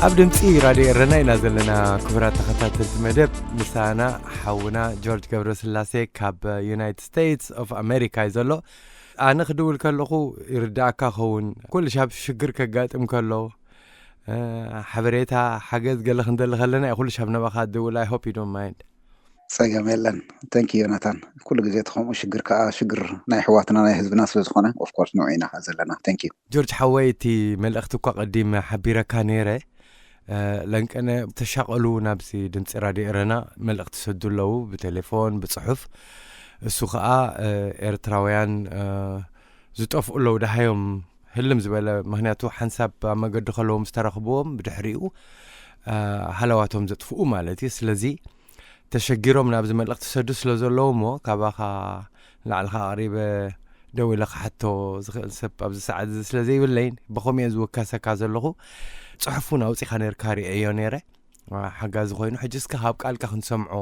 ኣብ ድምፂ ራድዮ ኤረና ኢና ዘለና። ክቡራት ተኸታተልቲ መደብ፣ ምሳና ሓውና ጆርጅ ገብረስላሴ ካብ ዩናይትድ ስቴትስ ኦፍ ኣሜሪካ እዩ ዘሎ። ኣነ ክድውል ከለኹ ይርዳእካ ኸውን፣ ኩሉ ሻብ ሽግር ከጋጥም ከሎ፣ እ፣ ሓበሬታ፣ ሓገዝ ገለ ክንደሊ ከለና እዩ ኩሉ ሻብ ናባኻ ድውል። I hope you don't mind። ጸገም የለን። Thank you ዮናታን። ኩሉ ግዜ እቲ ከምኡ ሽግር ከኣ ሽግር ናይ ኣሕዋትና ናይ ህዝብና ስለ ዝኾነ፣ of course ንዑ ኢና ዘለና። Thank you። ጆርጅ ሓወይ፣ እቲ መልእኽቲ እኳ ቀዲም ሓቢረካ ነይረ። እ፣ ለንቀነ ተሻቐሉ ናብዚ ድምፂ ራድዮ ኤረና መልእኽቲ ሰዱ ኣለዉ፣ ብቴሌፎን፣ ብጽሑፍ። እሱ ኸኣ፣ እ፣ ኤርትራውያን፣ እ፣ ዝጠፍኡ ኣለዉ፣ ደሃዮም ህልም ዝበለ፣ ምኽንያቱ ሓንሳብ ኣብ መገዲ ከለዉ ምስ ተረኽብዎም ብድሕሪኡ፣ እ፣ ሃለዋቶም ዘጥፍኡ ማለት እዩ። ስለዚ ተሸጊሮም ናብዚ መልእኽቲ ሰዱ ስለ ዘለዉ እሞ፣ ካባኻ ንላዕልኻ ኣቕሪበ ደው ኢለ ክሓቶ ዝኽእል ሰብ ኣብዚ ሰዓት እዚ ስለ ዘይብለይን፣ ብኸምኡ እየ ዝውከሰካ ዘለኹ። ጽሑፉን ኣውጺኻ ነርካ ርእየዮ ነይረ። ሓጋዚ ኮይኑ፣ ሕጂ እስከ ካብ ቃልካ ክንሰምዖ፣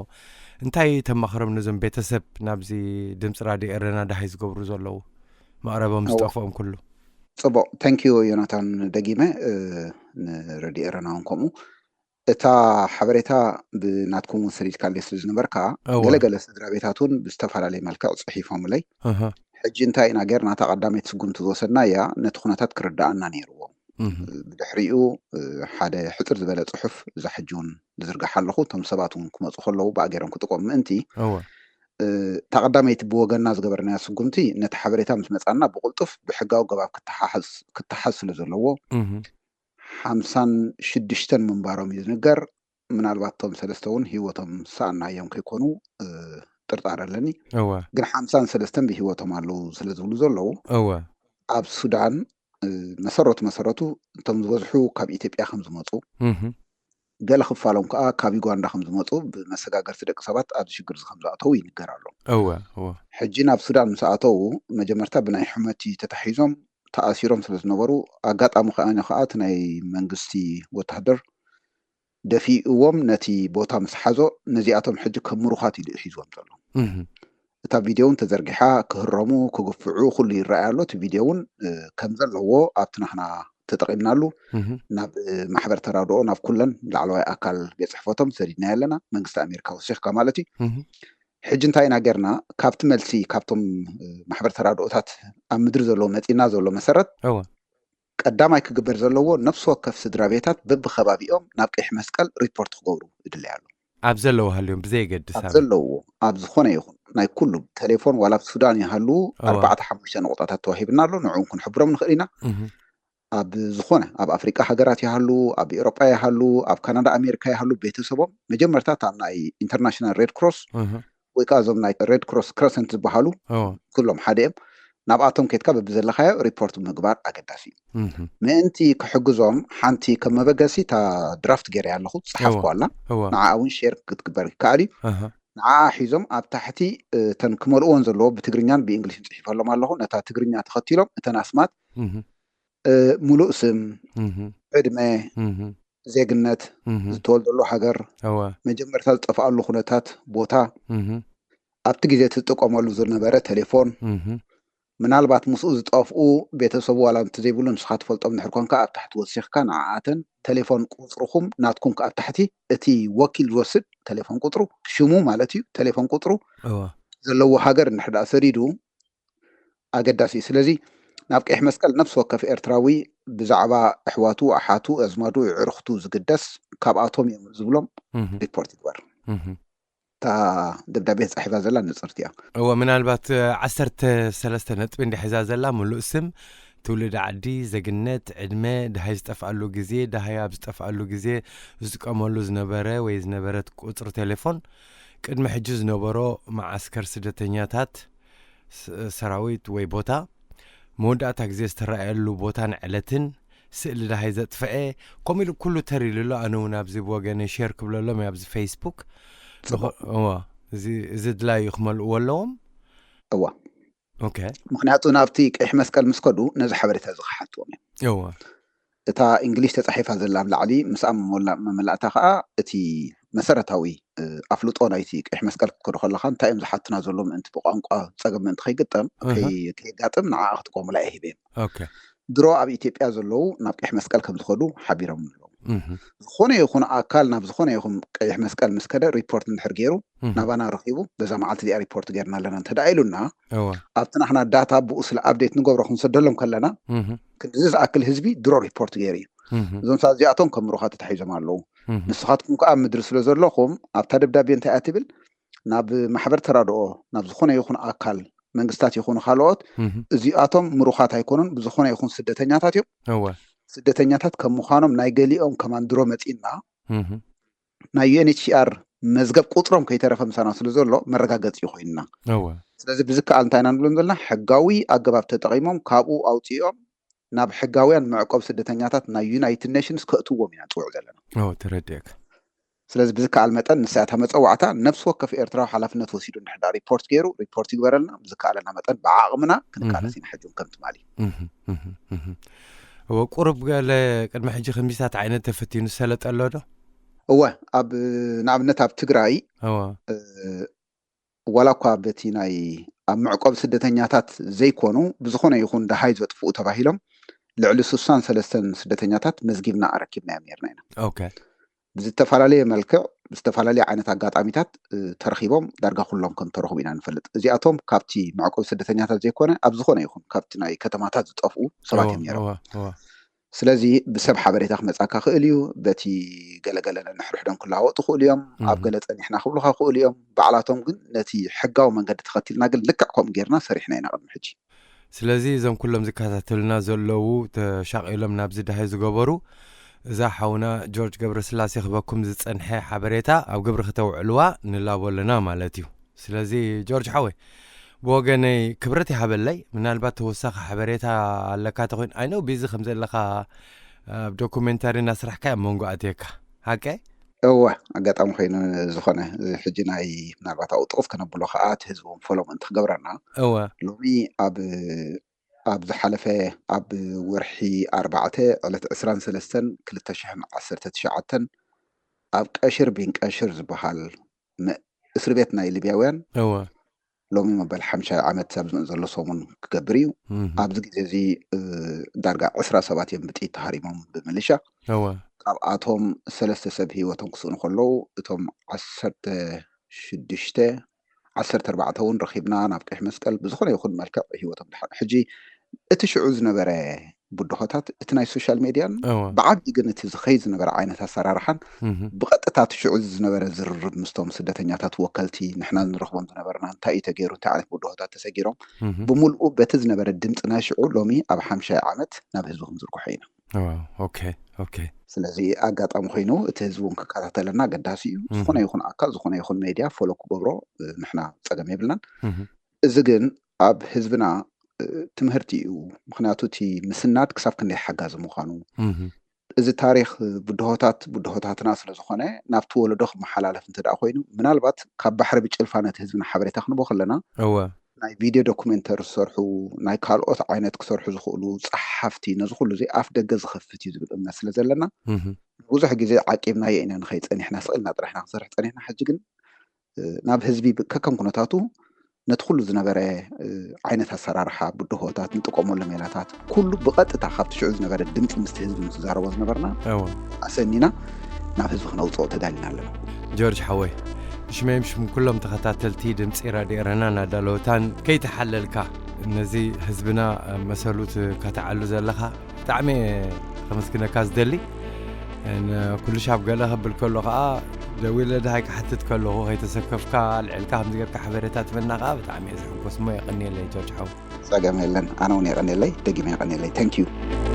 እንታይ ተማኽሮም ነዞም ቤተሰብ ናብዚ ድምፂ ራድዮ ኤረና ደሃይ ዝገብሩ ዘለዉ መቕረቦም እዋ። ዝጠፍኦም ኩሉ? ጽቡቕ፣ thank you ዮናታን። ደጊመ፣ እ፣ ንረድዮ ኤረና እውን ከምኡ። እታ ሓበሬታ ብናትኩም እውን ሰዲድካለይ ስለ ዝነበርካ፣ እዋ። ገለገለ ስድራ ቤታት እውን ብዝተፈላለየ መልክዕ ጽሒፎምለይ። ኣሃ። ሕጂ እንታይ ኢና ጌርና? እታ ቀዳመይቲ ስጉምቲ ዝወሰድናያ ነቲ ኩነታት ክርድኣና ነይርዎ። እህ። ብድሕሪኡ፣ እ፣ ሓደ ሕጽር ዝበለ ጽሑፍ እዛ ሕጂ እውን ዝዝርግሓ ኣለኹ። እቶም ሰባት እውን ክመጹ ከለዉ ብኣ ገይሮም ክጥቀሙ ምእንቲ፣ እወ። እ፣ እታ ቀዳመይቲ ብወገንና ዝገበርናያ ስጉምቲ ነቲ ሓበሬታ ምስ መጻና ብቕልጡፍ ብሕጋዊ ገባብ ክተሓሓዝ፣ ክተሓዝ ስለ ዘለዎ፣ እህ። ሓምሳን ሽዱሽተን ምንባሮም እዩ ዝንገር። ምናልባት እቶም ሰለስተ እውን ህይወቶም ሰኣናዮም ከይኮኑ፣ እ፣ ጥርጣረ ኣለኒ። እወ። ግን ሓምሳን ሰለስተን ብህይወቶም ኣለዉ ስለ ዝብሉ ዘለዉ፣ እወ። ኣብ ሱዳን፣ እ፣ መሰረቱ መሰረቱ እቶም ዝበዝሑ ካብ ኢትዮጵያ ከም ዝመጹ፣ እህ። ገለ ክፋሎም ከኣ ካብ ዩጋንዳ ከም ዝመጹ፣ ብመሰጋገርቲ ደቂ ሰባት ኣብዚ ሽግር እዚ ከም ዝኣተዉ ይንገር ኣሎ። እወ፣ እወ። ሕጂ ናብ ሱዳን ምስ ኣተዉ፣ መጀመርታ ብናይ ሕመቲ ተታሒዞም ተኣሲሮም ስለ ዝነበሩ፣ ኣጋጣሚ ከኣ፣ ከኣ እቲ ናይ መንግስቲ ወተሃደር ደፊእዎም ነቲ ቦታ ምስ ሓዞ፣ ነዚኣቶም ሕጂ ከም ምሩኻት ኢሉ እዩ ሒዝዎም ዘሎ። እህ። እታ ቪድዮ እውን ተዘርጊሓ፣ ክህረሙ፣ ክግፍዑ፣ ኩሉ ይረኣይ ኣሎ። እቲ ቪድዮ እውን፣ እ፣ ከም ዘለዎ ኣብቲ ናህና ተጠቒምናሉ፣ እህ። ናብ፣ እ፣ ማሕበር ተራድኦ፣ ናብ ኩለን ላዕለዋይ ኣካል ቤት ጽሕፈቶም ሰዲድናዮ ኣለና። መንግስቲ ኣሜሪካ ወሲኽካ ማለት እዩ። እህ። ሕጂ እንታይ ኢና ጌርና? ካብቲ መልሲ፣ ካብቶም፣ እ፣ ማሕበር ተራድኦታት ኣብ ምድሪ ዘለዉ መጺና ዘሎ መሰረት፣ እወ። ቀዳማይ ክግበር ዘለዎ፣ ነፍሲ ወከፍ ስድራ ቤታት በብኸባቢኦም ናብ ቀይሕ መስቀል ሪፖርት ክገብሩ ይድለይ ኣሎ። ኣብ ዘለዎ ሃልዮም ብዘየገድስ ኣብ ኣብ ዘለዎ፣ ኣብ ዝኾነ ይኹን ናይ ኩሉ ቴሌፎን፣ ዋላ ኣብ ሱዳን ይሃሉ፣ እዋ። ኣርባዕተ ሓሙሽተ ነቑጣታት ተዋሂብና ኣሎ። ንዕኡ ክንሕብሮም ንኽእል ኢና። እህ። ኣብ ዝኾነ፣ ኣብ ኣፍሪቃ ሃገራት ይሃሉ፣ ኣብ ኤውሮጳ ይሃሉ፣ ኣብ ካናዳ ኣሜሪካ ይሃሉ፣ ቤተሰቦም መጀመርታ እታ ናይ ኢንተርናሽናል ሬድ ክሮስ እህ። ወይ ከኣ እዞም ናይ ሬድ ክሮስ ክረሰንት ዝበሃሉ እዎ። ኩሎም ሓደ እዮም። ናብኣቶም ኬድካ በብዘለኻዮ ሪፖርት ምግባር ኣገዳሲ እዩ። እህ። ምእንቲ ክሕግዞም ሓንቲ ከም መበገሲ እታ ድራፍት ገይረያ ኣለኹ፣ ዝጸሓፍኩ እዎ። ኣላ። እዎ። ንዓኣ እውን ሼር ክትግበር ይከኣል እዩ። ኣሃ። ንዓኣ ሒዞም ኣብ ታሕቲ፣ እ፣ እተን ክመልእዎን ዘለዎ ብትግርኛን ብእንግሊሽን ጽሒፈሎም ኣለኹ። ነታ ትግርኛ ተኸቲሎም እተን ኣስማት፣ እህ። እ፣ ሙሉእ ስም፣ እህ። ዕድመ፣ እህ። ዜግነት፣ እህ። ዝተወልደሉ ሃገር፣ እወ። መጀመርታ ዝጠፍኣሉ ኩነታት፣ ቦታ፣ እህ። ኣብቲ ግዜ እቲ ዝጥቀመሉ ዝነበረ ቴሌፎን፣ እህ። ምናልባት ምስኡ ዝጠፍኡ ቤተሰቡ ዋላ እንተዘይብሉ ንስኻ ትፈልጦም እንድሕር ኮንካ ኣብ ታሕቲ ወሲኽካ ንዓኣተን ቴሌፎን ቁጽርኹም ናትኩም ከኣ ኣብ ታሕቲ እቲ ወኪል ዝወስድ ቴሌፎን ቁጽሩ ሽሙ ማለት እዩ ቴሌፎን ቁጽሩ እወ። ዘለዎ ሃገር እንድሕር ደኣ ሰዲዱ ኣገዳሲ እዩ። ስለዚ ናብ ቀይሕ መስቀል ነፍሲ ወከፍ ኤርትራዊ ብዛዕባ ኣሕዋቱ፣ ኣሓቱ፣ ኣዝማዱ፣ ኣዕርኽቱ ዝግደስ ካብኣቶም እዮም ዝብሎም እህ። ሪፖርት ይግበር። እህ። እታ ደብዳቤ ተጻሒፋ ዘላ ንጽርቲ እያ። እወ፣ ምናልባት፣ እ፣ ዓሰርተ ሰለስተ ነጥቢ እንድያ ሒዛ ዘላ፣ ምሉእ ስም፣ ትውልዲ ዓዲ፣ ዜግነት፣ ዕድመ፣ ደሃይ ዝጠፍኣሉ ግዜ፣ ደሃይ ኣብ ዝጠፍኣሉ ግዜ ዝጥቀመሉ ዝነበረ ወይ ዝነበረት ቁጽሪ ቴሌፎን፣ ቅድሚ ሕጂ ዝነበሮ መዓስከር ስደተኛታት፣ ስ-፣ ሰራዊት ወይ ቦታ፣ መወዳእታ ግዜ ዝተረኣየሉ ቦታን ዕለትን፣ ስእሊ ደሃይ ዘጥፈኤ፣ ከምኡ ኢሉ ኩሉ ተር ኢሉ ኣሎ። ኣነ እውን ኣብዚ ብወገነ ሼር ክብለሎም እየ ኣብዚ ፌስቡክ። ጽቡቕ። እዋ፣ እዚ፣ እዚ ድላዩ ክመልእዎ ኣለዎም። እዋ። ኦኬ። ምኽንያቱ ናብቲ ቀይሕ መስቀል ምስ ከዱ ነዚ ሓበሬታ እዚ ክሓትዎም እዮም። እዋ። እታ እንግሊሽ ተጻሒፋ ዘላ ኣብ ላዕሊ፣ ምስኣ መመላ-፣ መመላእታ ከኣ እቲ መሰረታዊ፣ እ፣ ኣፍልጦ ናይቲ ቀይሕ መስቀል ክትከዶ ከለኻ እንታይ እዮም ዝሓቱና ዘሎ ምእንቲ ብቋንቋ ጸገም ምእንቲ ከይግጠም፣ እህ። ከይ-፣ ከየጋጥም ንዓኣ ክትቆሙላ እየ ሂበ። ኦኬ። ድሮ ኣብ ኢትዮጵያ ዘለዉ ናብ ቀይሕ መስቀል ከም ዝኸዱ ሓቢሮም ኣለዉ። ዝኾነ ይኹን ኣካል ናብ ዝኾነ ይኹን ቀይሕ መስቀል ምስ ከደ ሪፖርት እንድሕር ገይሩ ናባና ረኺቡ፣ በዛ መዓልቲ እዚኣ ሪፖርት ገይርና ኣለና እንተ ደኣ ኢሉና፣ ኣብቲ ናሕና ዳታ ብኡ ስለ ኣፕዴት ንገብሮ ክንሰደሎም ከለና፣ ክንድዚ ዝኣክል ህዝቢ ድሮ ሪፖርት ገይሩ እዩ። እዞም ሰባት እዚኣቶም ከም ምሩኻት ተታሒዞም ኣለዉ። ንስኻትኩም ከኣ ኣብ ምድሪ ስለ ዘለኹም ኣብታ ደብዳቤ እንታይ እያ ትብል? ናብ ማሕበር ተራድኦ፣ ናብ ዝኾነ ይኹን ኣካል መንግስታት ይኹኑ ካልኦት፣ እዚኣቶም ምሩኻት ኣይኮኑን፣ ብዝኾነ ይኹን ስደተኛታት እዮም። ስደተኛታት ከም ምዃኖም ናይ ገሊኦም ከማን ድሮ መጺእና፣ ናይ ዩ ኤን ኤች ሲ ኣር መዝገብ ቁጽሮም ከይተረፈ ምሳና ስለ ዘሎ መረጋገጺ ኮይንና። ስለዚ ብዝከኣል እንታይ ኢና ንብሎም ዘለና? ሕጋዊ ኣገባብ ተጠቒሞም ካብኡ ኣውጺኦም ናብ ሕጋውያን መዕቆብ ስደተኛታት ናይ ዩናይትድ ኔሽንስ ከእትዎም ኢና ንጽውዕ ዘለና። ተረዲእካ። ስለዚ ብዝከኣል መጠን ንሳያታ መጸዋዕታ ነፍሲ ወከፍ ኤርትራዊ ሓላፍነት ወሲዱ እንድሕር ሪፖርት ገይሩ ሪፖርት ይግበረልና። ብዝከኣለና መጠን ብዓቕምና ክንቃለስ ኢና። ሕጂ እውን ከም ትማሊ። እወ፣ ቁሩብ ገለ ቅድሚ ሕጂ ከምዚታት ዓይነት ተፈቲኑ ዝሰለጠ ኣሎ ዶ? እወ፣ ኣብ ንኣብነት ኣብ ትግራይ እወ ዋላ እኳ በቲ ናይ ኣብ መዕቆብ ስደተኛታት ዘይኮኑ ብዝኾነ ይኹን ደሃይ ዘጥፍኡ ተባሂሎም ልዕሊ ስሳን ሰለስተን ስደተኛታት መዝጊብና ኣረኪብናዮም ነርና ኢና። ኦኬ ብዝተፈላለየ መልክዕ ብዝተፈላለየ ዓይነት ኣጋጣሚታት ተረኺቦም ዳርጋ ኩሎም ከም ተረኽቡ ኢና ንፈልጥ። እዚኣቶም ካብቲ መዕቆብ ስደተኛታት ዘይኮነ ኣብ ዝኾነ ይኹን ካብቲ ናይ ከተማታት ዝጠፍኡ ሰባት እዮም ነይሮም። ስለዚ ብሰብ ሓበሬታ ክመጻካ ክእል እዩ። በቲ ገለገለ ነንሕድሕዶም ክለዋወጡ ክእሉ እዮም። ኣብ ገለ ጸኒሕና ክብሉካ ክእሉ እዮም። ባዕላቶም ግን ነቲ ሕጋዊ መንገዲ ተኸቲልና ግን ልክዕ ከምኡ ጌርና ሰሪሕና ኢና ቅድሚ ሕጂ። ስለዚ እዞም ኩሎም ዝከታተሉና ዘለዉ ተሻቒሎም ናብዚ ደሃይ ዝገበሩ እዛ ሓውና ጆርጅ ገብረስላሴ ክበኩም ዝጸንሐ ሓበሬታ ኣብ ግብሪ ክተውዕልዋ ንላቦ ኣለና ማለት እዩ። ስለዚ ጆርጅ ሓወይ ብወገነይ ክብረት ይሃበለይ። ምናልባት ተወሳኺ ሓበሬታ ኣለካ ተኮይን ኣይነው ቢዚ ከም ዘለካ ኣብ ዶኩሜንታሪ እናስራሕካ ኣብ መንጎ ኣትየካ ሓቀ? እወ ኣጋጣሚ ኮይኑ ዝኾነ ሕጂ ናይ ምናልባት ኣብኡ ጥቕስ ከነብሎ ከዓ እቲ ህዝቢ እውን ፎሎ ምእንቲ ክገብረና እወ ሎሚ ኣብ ኣብ ዝሓለፈ ኣብ ወርሒ ኣርባዕተ ዕለት ዕስራን ሰለስተን ክልተ ሽሕን ዓሰርተ ትሽዓተን ኣብ ቀሽር ቢን ቀሽር ዝበሃል መ- እስሪ ቤት ናይ ሊብያውያን እወ ሎሚ መበል ሓምሻይ ዓመት ኣብ ዝመፅ ዘሎ ሰሙን ክገብር እዩ። ኣብዚ ግዜ እዚ ዳርጋ ዕስራ ሰባት እዮም ብጥይት ተሃሪሞም ብምልሻ። ካብኣቶም ሰለስተ ሰብ ህይወቶም ክስእኑ ከለዉ እቶም ዓሰርተ ሽዱሽተ ዓሰርተ ኣርባዕተ እውን ረኺብና ናብ ቀይሕ መስቀል ብዝኾነ ይኹን መልክዕ ህይወቶም ድሓን። ሕጂ እቲ ሽዑ ዝነበረ ብድሆታት እቲ ናይ ሶሻል ሜድያን ብዓብዪ ግን እቲ ዝኸይድ ዝነበረ ዓይነት ኣሰራርሓን ብቐጥታ እቲ ሽዑ ዝነበረ ዝርርብ ምስቶም ስደተኛታት ወከልቲ ንሕና ንረኽቦም ዝነበርና እንታይ እዩ ተገይሩ እንታይ ዓይነት ብድሆታት ተሰጊሮም ብምልኡ በቲ ዝነበረ ድምፂ ናይ ሽዑ ሎሚ ኣብ ሓምሻይ ዓመት ናብ ህዝቢ ክንዝርግሖ ኢና። ኦኬ ኦኬ ስለዚ ኣጋጣሚ ኮይኑ እቲ ህዝቢ እውን ክከታተለና ኣገዳሲ እዩ። ዝኾነ ይኹን ኣካል ዝኾነ ይኹን ሜድያ ፎሎ ክገብሮ ንሕና ፀገም የብልናን። እዚ ግን ኣብ ህዝብና ትምህርቲ እዩ። ምክንያቱ እቲ ምስናድ ክሳብ ክንደይ ሓጋዚ ምዃኑ እዚ ታሪክ ብድሆታት ብድሆታትና ስለዝኾነ ናብቲ ወለዶ ክመሓላለፍ እንተ ደኣ ኮይኑ ምናልባት ካብ ባሕሪ ብጭልፋ ነቲ ህዝብና ሓበሬታ ክንቦ ከለና እወ ናይ ቪድዮ ዶኩሜንተሪ ዝሰርሑ ናይ ካልኦት ዓይነት ክሰርሑ ዝኽእሉ ጸሓፍቲ ነዚ ኩሉ እዚ ኣፍ ደገ ዝኸፍት እዩ ዝብል እምነት ስለ ዘለና ብዙሕ ግዜ ዓቂብናዮ ኢና ንኸይድ ጸኒሕና ስቕ ኢልና ጥራሕ ኢና ክንሰርሕ ጸኒሕና። ሕጂ ግን ናብ ህዝቢ ከከም ኩነታቱ ነቲ ኩሉ ዝነበረ ዓይነት ኣሰራርሓ ብድሆታት ንጥቀመሉ ሜላታት ኩሉ ብቐጥታ ካብቲ ሽዑ ዝነበረ ድምፂ ምስቲ ህዝቢ ንክዛረቦ ዝነበርና ኣሰኒና ናብ ህዝቢ ክነውፅኦ ተዳሊና ኣለና። ጆርጅ ሓወይ ሽመይም ሽም ኩሎም ተኸታተልቲ ድምፂ ራድዮ ኤረና ናዳለወታን ከይተሓለልካ ነዚ ህዝብና መሰሉት ከተዓሉ ዘለኻ ብጣዕሚ ከመስግነካ ዝደሊ ኩሉ ሻብ ገለ ከብል ከሎ ከዓ ደዊለ ድሃይ ክሓትት ከለኹ ከይተሰከፍካ ልዕልካ ከምዚ ጌርካ ሓበሬታ ትበና ከዓ ብጣዕሚ እየ ዝሕጎስ እሞ የቐንየለይ ጆርጅ ሓው። ፀገም የለን። ኣነ እውን የቐንየለይ፣ ደጊመ የቐንየለይ። Thank you።